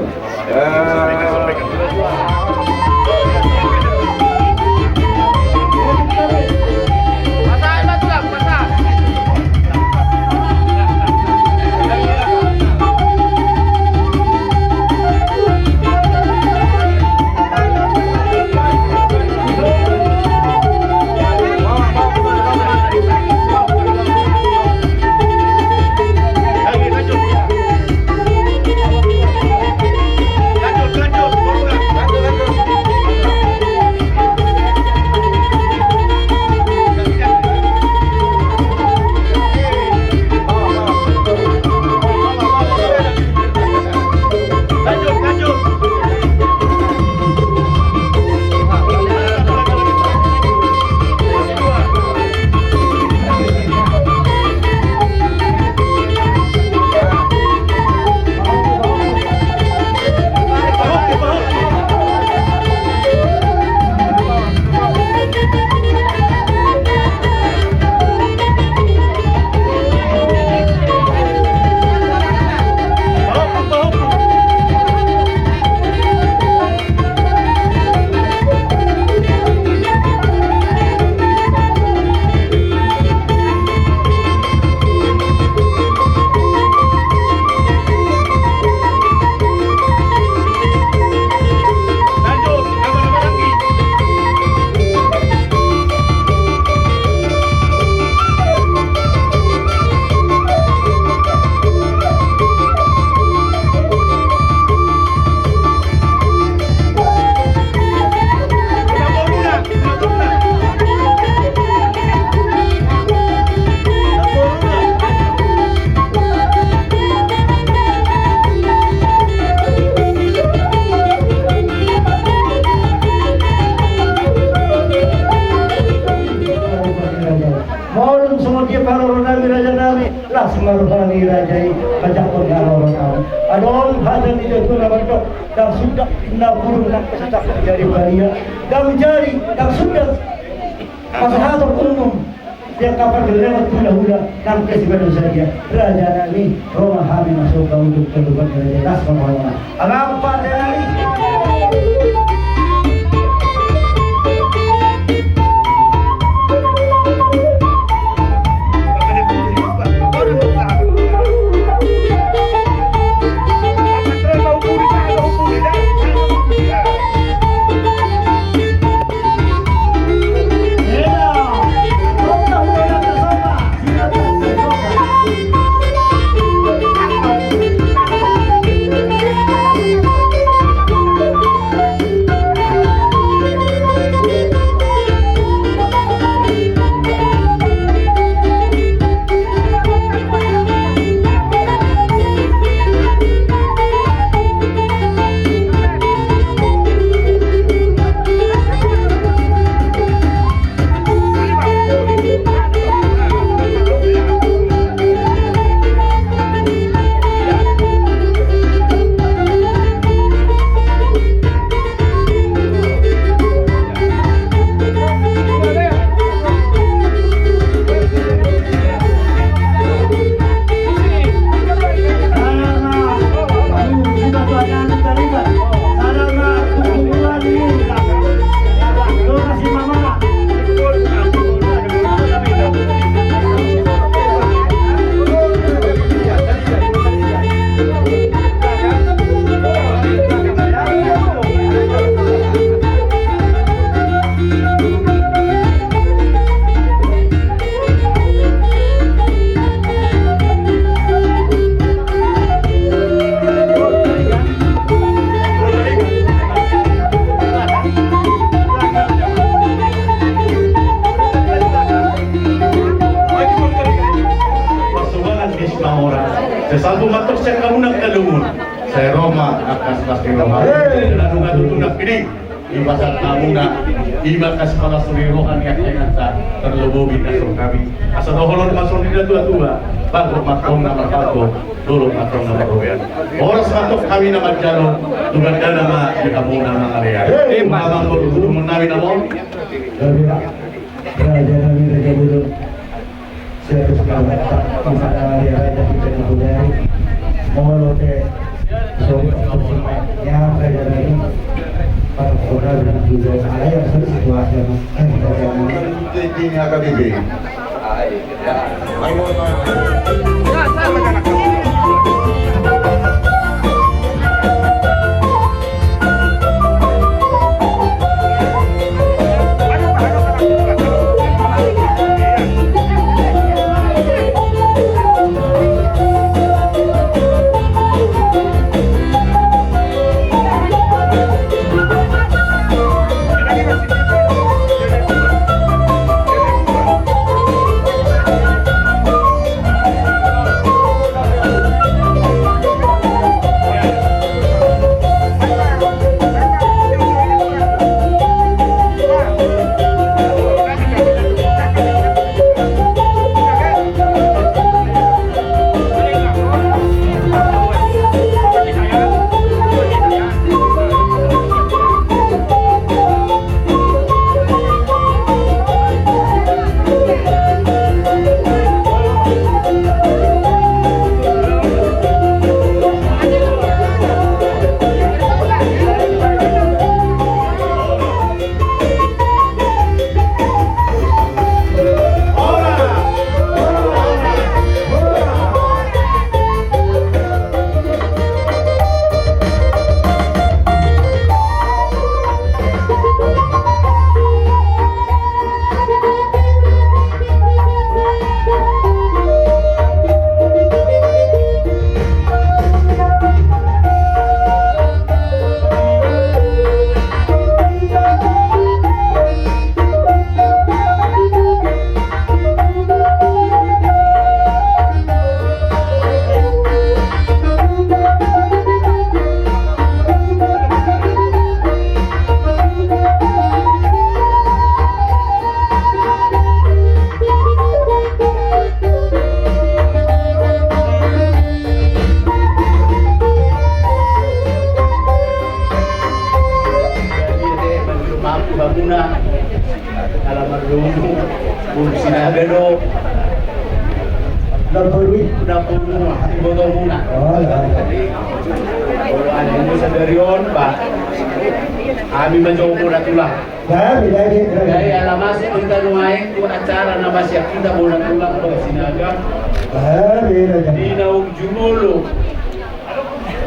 Roha ni raja i manjangkon na rorot au. Adong hata ni natuatua na mandok, ndang sundat na burung nangkin sacangkok jadi paria, ndang jadi, ndang sundat pasahaton umum. Dia kapar gelengan tula hula nangkin sibadan sadia. Raja nami, ro ma hami masuk ke ujung kehidupan raja nas pamahona. Amang pande nami. Pasubanan ni Simanggora. Sai salpu ma antong sian hamu na hinaholongan. Sai ro ma angka silas ni roha. Hei. Nunga tutu nangkin i. Dipasahat hamuna, ima angka sipalas ni roha ni angka inanta, tarlumobi na songon hami. Asa dohonon ma songon i natuatua, bagot ma antong na marhalto, dolok ma antong na marrobean. Horas ma antong hami na manjalo, tu gandana ma di hamuna mangalean. Ima. Amang boru, dohonon nami na molo. Raja nami, raja bolon. Siap, siap. Masa dari raja kita na bodari. Molo pe. So, ya, raja nami. Pada kota bilang juga. Ayo, seru situasi, Bang. Eh, raja nami. Tinggi H K B P. Hamuna, ala mardomu, boru Sinaga do. Namboru i? Namboru, ibotomuna. Oh, iya. Jadi, molo adong sadari on, ba, hami ma jo bona tulang. Jadi, jadi, jadi. Jadi, ala masuk hita nuaeng tu acara na masiak hita bona tulang, boru Sinaga. Jadi, jadi. Di naung jumolo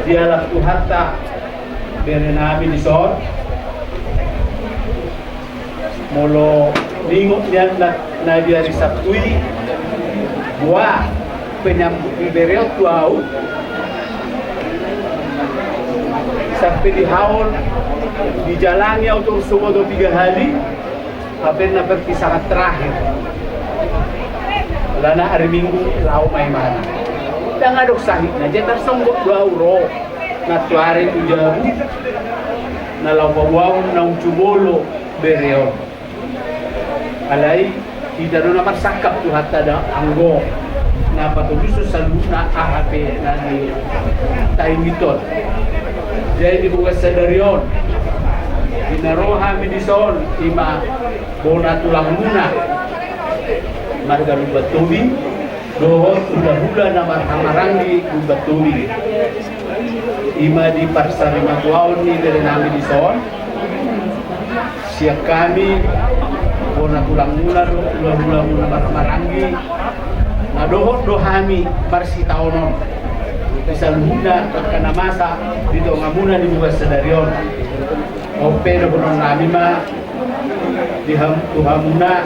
dialap Tuhanta bere nami dison. Molo ningot nian na, na di ari Sabtu i, boha penyambut ni bere on tu ahu. Sampe dihaol, dijalangi ahu torus so boto piga hali. Hape na perpisahan terakhir. Alana ari Minggu laho ma imana. Ndang adong sahitna, jadi tarsonggot do ahu ro. Nantoari tu jabu na laho paboahon naung jumolo bere on. Alai hita do na marsangkap Tuhanta da anggo na patolushon saluhutna aha pe na nitaimithon. Jadi di bogas sadari on, di na ro hami dison, ima bona tulangmuna marga Lumban Tobing, dohot hulahula na marhahamaranggi Lumban Tobing. Ima di parsarimatuaon ni bere nami dison. Sian hami bona tulangmuna dohot hulahulamuna marhahamaranggi, na dohot do hami marsitaonon di saluhutna angka na masa di tongamuna di bogas sadari on. On pe dohonon nami ma di ham-, tu hamuna.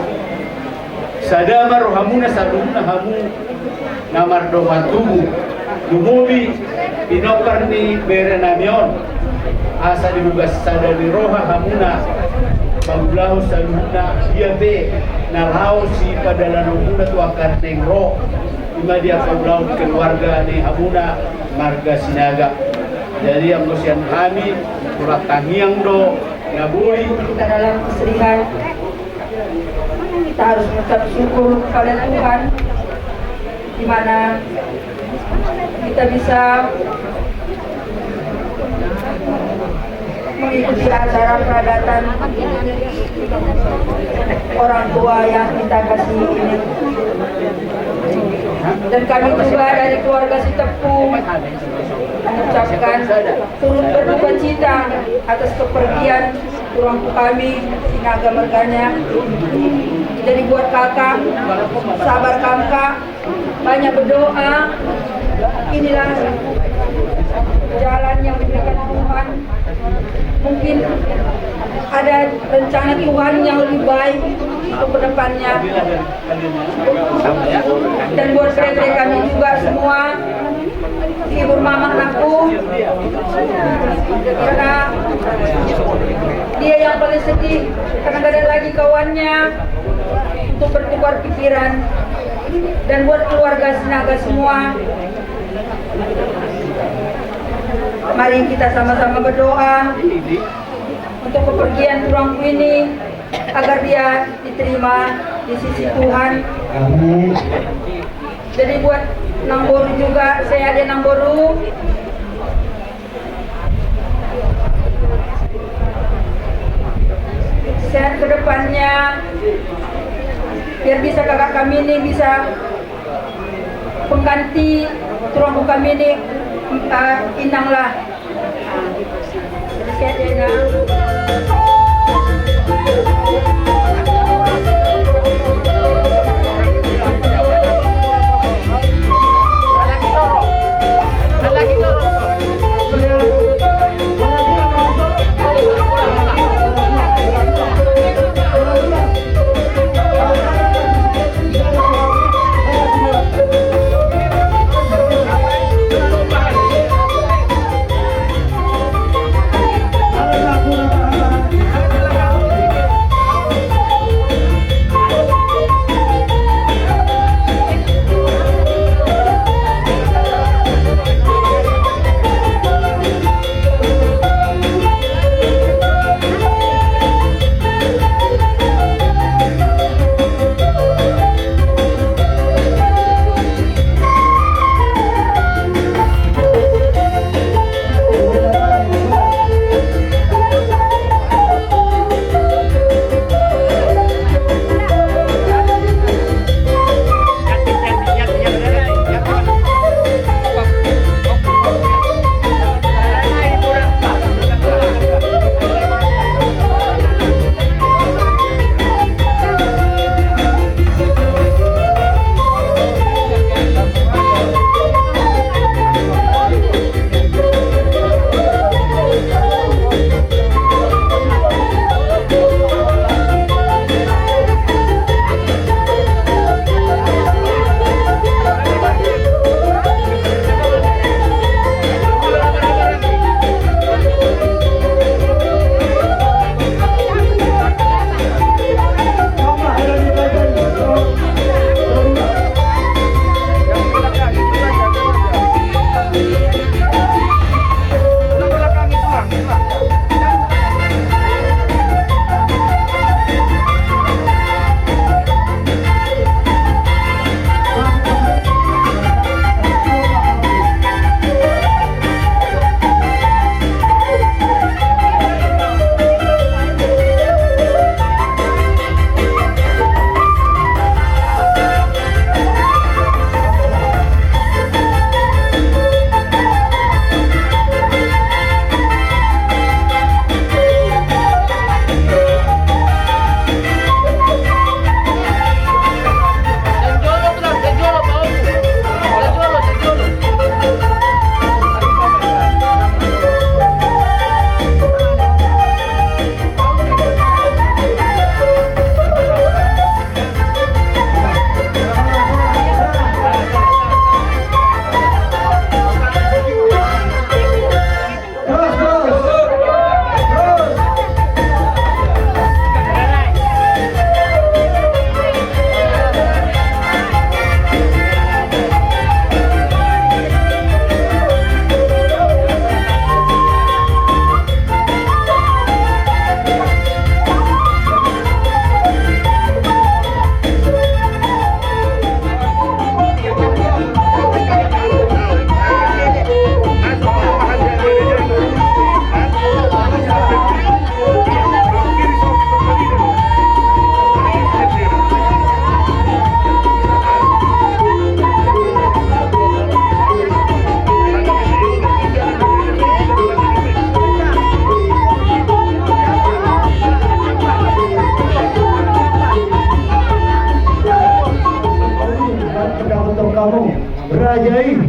Sada ma rohamuna saluhutna hamu na mardongan tubu, lumobi pinompar ni bere nami on. Asa di bogas sada ni roha hamuna mangulahon saluhutna dia pe na laho sipadalanonmuna tu angka na naeng ro, ima di angka ulaon keluarga ni hamuna marga Sinaga. Jadi anggo sian hami, hurang tangiang do na boi. Kita dalam kesedihan, kita harus mengucap syukur kepada Tuhan, di mana kita bisa mengikuti acara peradatan orang tua yang kita kasihi ini. Dan kami juga dari keluarga Sitepu mengucapkan turut berduka cita atas kepergian tulang kami, Sinaga margana. Jadi buat kakak, sabar kakak, banyak berdoa. Inilah jalan yang diberikan Tuhan. Mungkin ada rencana Tuhan yang lebih baik untuk kedepannya. Dan buat bere-bere kami juga semua, hibur mamang aku, karena dia yang paling sedih, karena gak ada lagi kawannya untuk bertukar pikiran. Dan buat keluarga Sinaga semua, mari kita sama-sama berdoa untuk kepergian tulangku ini, agar dia diterima di sisi Tuhan. Amin. Jadi buat Nang Boru juga, sehat ya Nang Boru. Sehat ke depannya, biar bisa kakak kami ini bisa pengganti tulang kami ini, eh, Inang lah.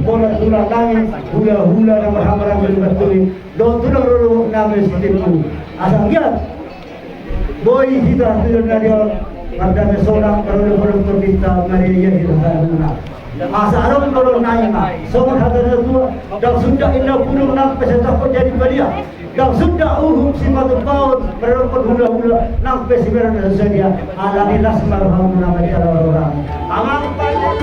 Bona tulang nami, hula-hula na marhahamaranggi, Lumban Turi, dohot tulang rorobot nami Sitimbu. Asa anggiat boi hita tu na dia on mardame sonang, marolopolop tondinta, marria hita saluhutna. Asa adong do dohonon nami ma songon hata ni natua-tua: Ndang suda inna pudung nang pe sai tangkok jadi badia. Ndang suda uhum sipatupaon, maradophon hula-hula nang pe siberang na so sadia. Alani las ma rohamuna manjalo rohami. Amang pajak.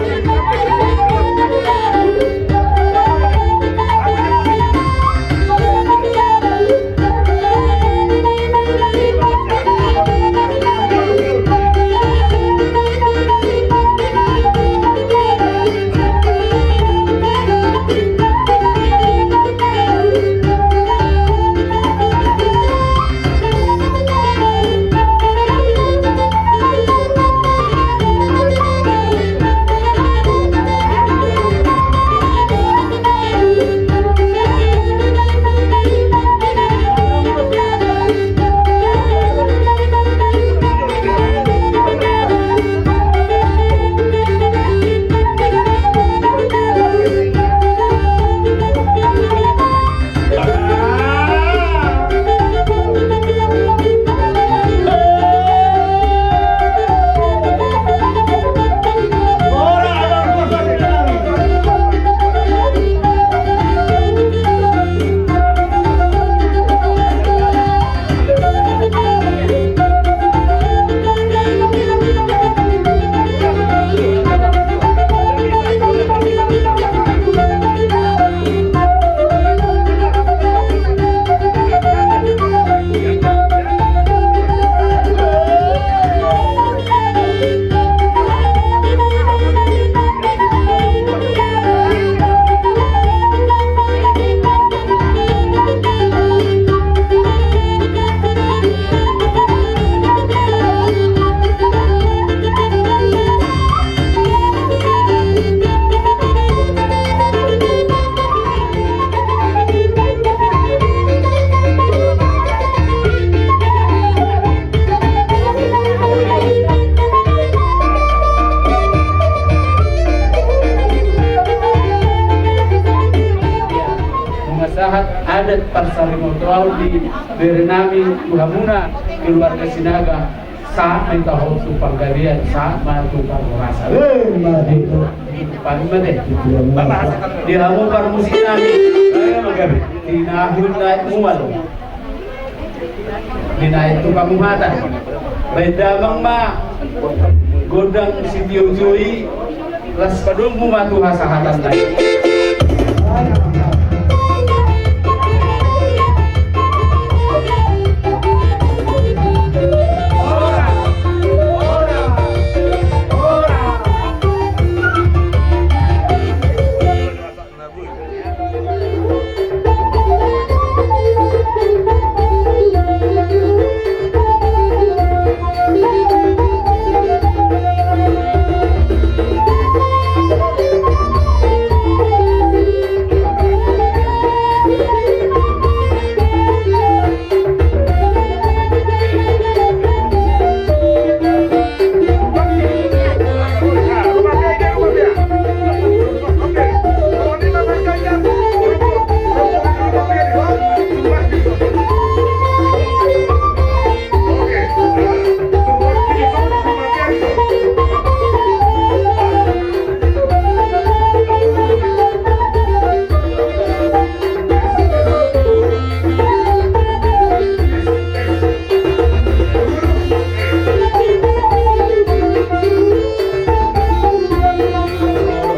Nunga sahat adat parsarimaon di bere nami tu hamuna keluarga Sinaga, sahat ma hita on tu panggabean, sahat ma tu parhorasan. Eh, ma di tu. Paling ma di. Di hamu parmusik nami. Eh, ma gabe. Tinahun na mual. Di na i tu pamuhatan. Baen damang ma gondang sitiotio i, laos padomu ma tu hasahatan na i.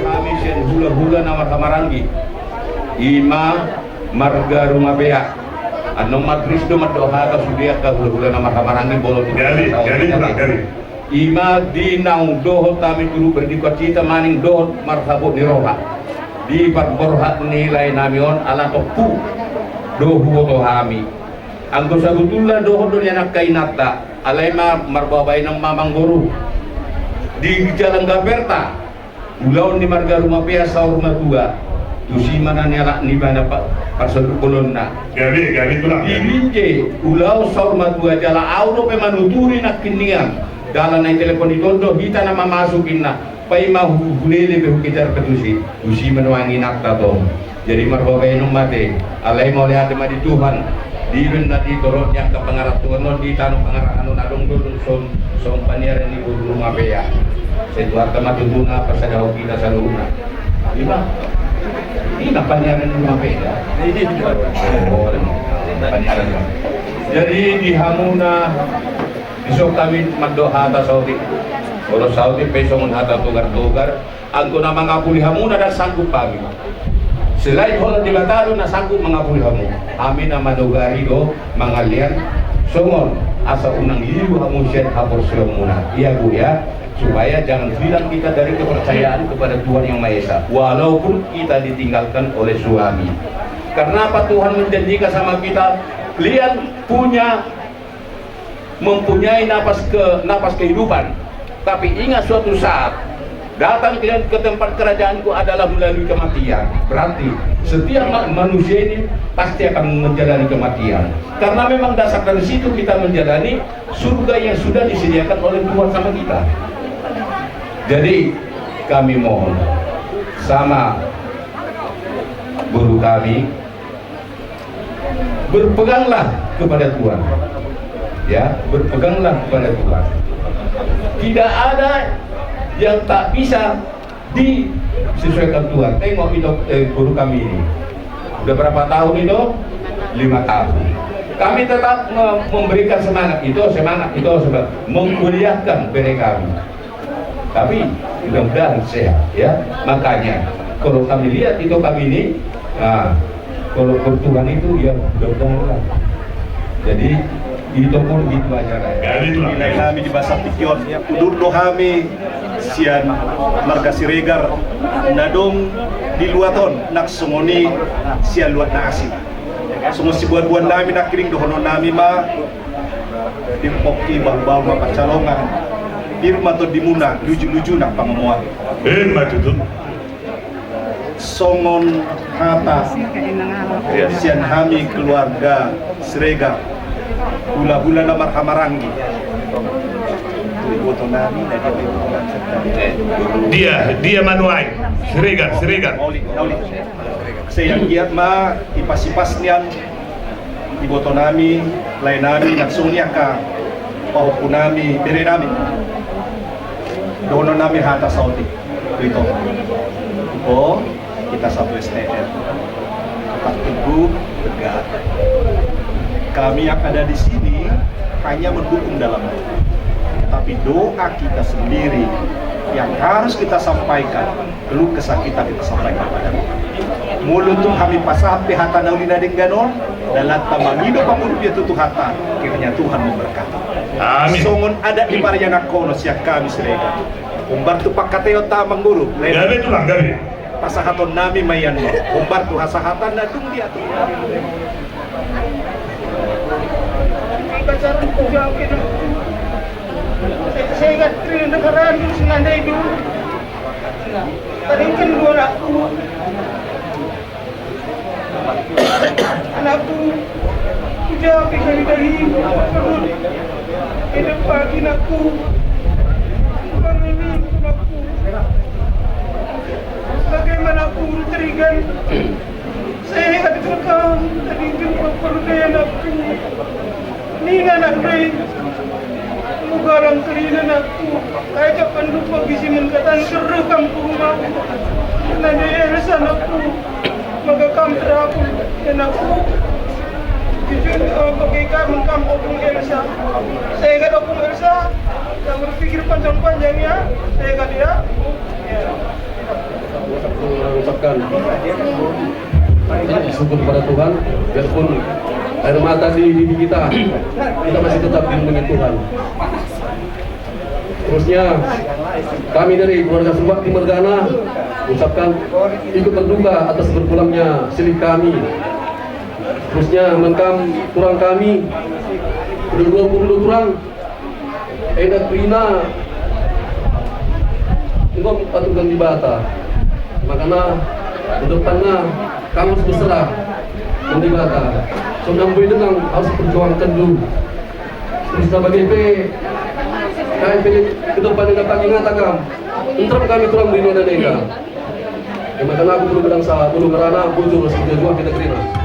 Hami sian hula-hula na marhahamaranggi, i ma marga Rumapea. Annon marris do mandok hata sude angka hula-hula na marhahamaranggi, molo tu. Gabe, gabe, gabe. I ma di naung dohot hami turut berdukacita maning dohot marhabot ni roha. Di parborhat ni lae nami on ala tompu do huboto hami. Anggo sabotulna dohot do nian angka inanta, alai ma marboa bahenon ma manggoru. Di jalang gaberta, ulaon ni marga Rumapea saur matua, tusi ma na nialap ni ibana pa-, parsonduk bolonna. Gabe, gabe tulang. Di binje, ulaon saur matua jala ahu dope manuturi nangkin nian. Dalan na i telepon i tondo, hita na mamasuk inna. Paima hu-, hulele pe hukejar pe tusi, tusi ma nuaeng inanta tong. Jadi marbabaenon ma ate, alai mauliate ma di Tuhan, di na di torop ni angka pangarantoan on, di tano pangarahan on adong do songon, songon paniaran ni boru Lumapea. Sai Tuhanta ma tutu na pasadahon hita saluhutna. Ima, ima paniaran ni Lumapea. Oh, paniaran. Jadi di hamuna, dison hami mandok hata saotik. Olo, saotik pe songon hata togar-togar. Anggo na mangapuli hamu na ndang sanggup hami. Selain holan Debata do na sanggup mangapuli hamu. Hami na manogari do mangalean songon asa unang lilu hamu sian haporseaonmuna. Ia, Bu, ya, supaya jangan hilang kita dari kepercayaan kepada Tuhan Yang Maha Esa, walaupun kita ditinggalkan oleh suami. Karena apa Tuhan menjanjikan sama kita, kalian punya mempunyai napas ke-, napas kehidupan. Tapi ingat, suatu saat datang ke, ke tempat kerajaanku adalah melalui kematian. Berarti setiap ma-, manusia ini pasti akan menjalani kematian. Karena memang dasar dari situ kita menjalani surga yang sudah disediakan oleh Tuhan sama kita. Jadi kami mohon sama guru kami, berpeganglah kepada Tuhan. Ya, berpeganglah kepada Tuhan. Tidak ada yang tak bisa disesuaikan Tuhan. Tengok itu, eh, guru kami ini. Udah berapa tahun itu? Lima tahun. Kami tetap me-, memberikan semangat itu, semangat itu, semangat mengkuliahkan bere kami. Tapi mudah-mudahan sehat, ya. Makanya kalau kami lihat itu kami ini, nah, kalau bertuhan itu, ya, mudah-mudahan lah. Jadi itu pun itu aja lah, ya. Jadi itu lah. Nilai kami di basa tingki on, ya, udur do hami sian marga Siregar na adong di luat on, nang songon i sian luat na asing. Songon sibuat-buat nami nangkining dohonon nami ma, di pongki bahul-bahul ma pansalongan, pir ma tondimuna, luju-luju nang pangomoan. Ima tutu. Songon hata sian hami keluarga Siregar, hula-hula na marhahamaranggi. Iboto nami na dia, dia, dia ma nuaeng. Siregar, Siregar. Mauli, mauli. Sai anggiat ma ipas-ipas nian iboto nami, lae nami, nang songon i angka pahompu nami, bere nami. Dohonon nami hata saotik tu ito. Ito, kita satu S T R. Tetap teguh, tegar. Kami yang ada di sini hanya mendukung dalam doa. Tapi doa kita sendiri yang harus kita sampaikan. Keluh kesah kita, kita sampaikan pada Tuhan. Molo tung hami pasahat pe hata na uli na denggan on, dalanta mangido pangurupion tu Tuhanta, kiranya Tuhan memberkati. Amin. Songon adat ni parianakhonon sian hami Siregar. Hombar tu pangkataion ta, Amangboru. Gabe, Tulang, gabe. Pasahaton nami ma ian on. Hombar tu hasahatan na dung diatur. Pasahaton tu jauh ke. Saya ingat kering dengaran dulu senandai dulu. Tadi kan dua anakku. Anakku, udah pikir dari perut. Hidup pagi anakku. Bukan ini anakku. Bagaimana aku terigan? Saya ingat rekam tadi jumpa perut anakku. Ninna anakku. Mugalang kerina anakku. Kayak pandupa bisi mengkatan seru kampung mau. Nanya Elsa anakku. Maka kam terapul anakku. Jujur, eh, bagi kam, kam Opung Elsa. Saya ingat Opung Elsa. Yang berpikir panjang-panjang ya. Saya ingat ya. Ya. Mengucapkan syukur kepada Tuhan, biarpun air mata di pipi kita, kita masih tetap dilindungi Tuhan. Terusnya, kami dari keluarga Surbakti Mergana ucapkan ikut berduka atas berpulangnya silih kami. Terusnya, mengkam tulang kami, udah dua puluh dua tulang, eda kerina, engkau patunggang Debata. Makana, untuk tengah, kamu harus berserah dengan Debata. Sonang boy dengan harus perjuangkan dulu. Terus na bage pe, kai pe, ke depan na pagi ngata kam. Tentrem hami tulang di Medan ega. Ema tangga ku pulu gedang sa bulu merana bujur si jajua kita terima.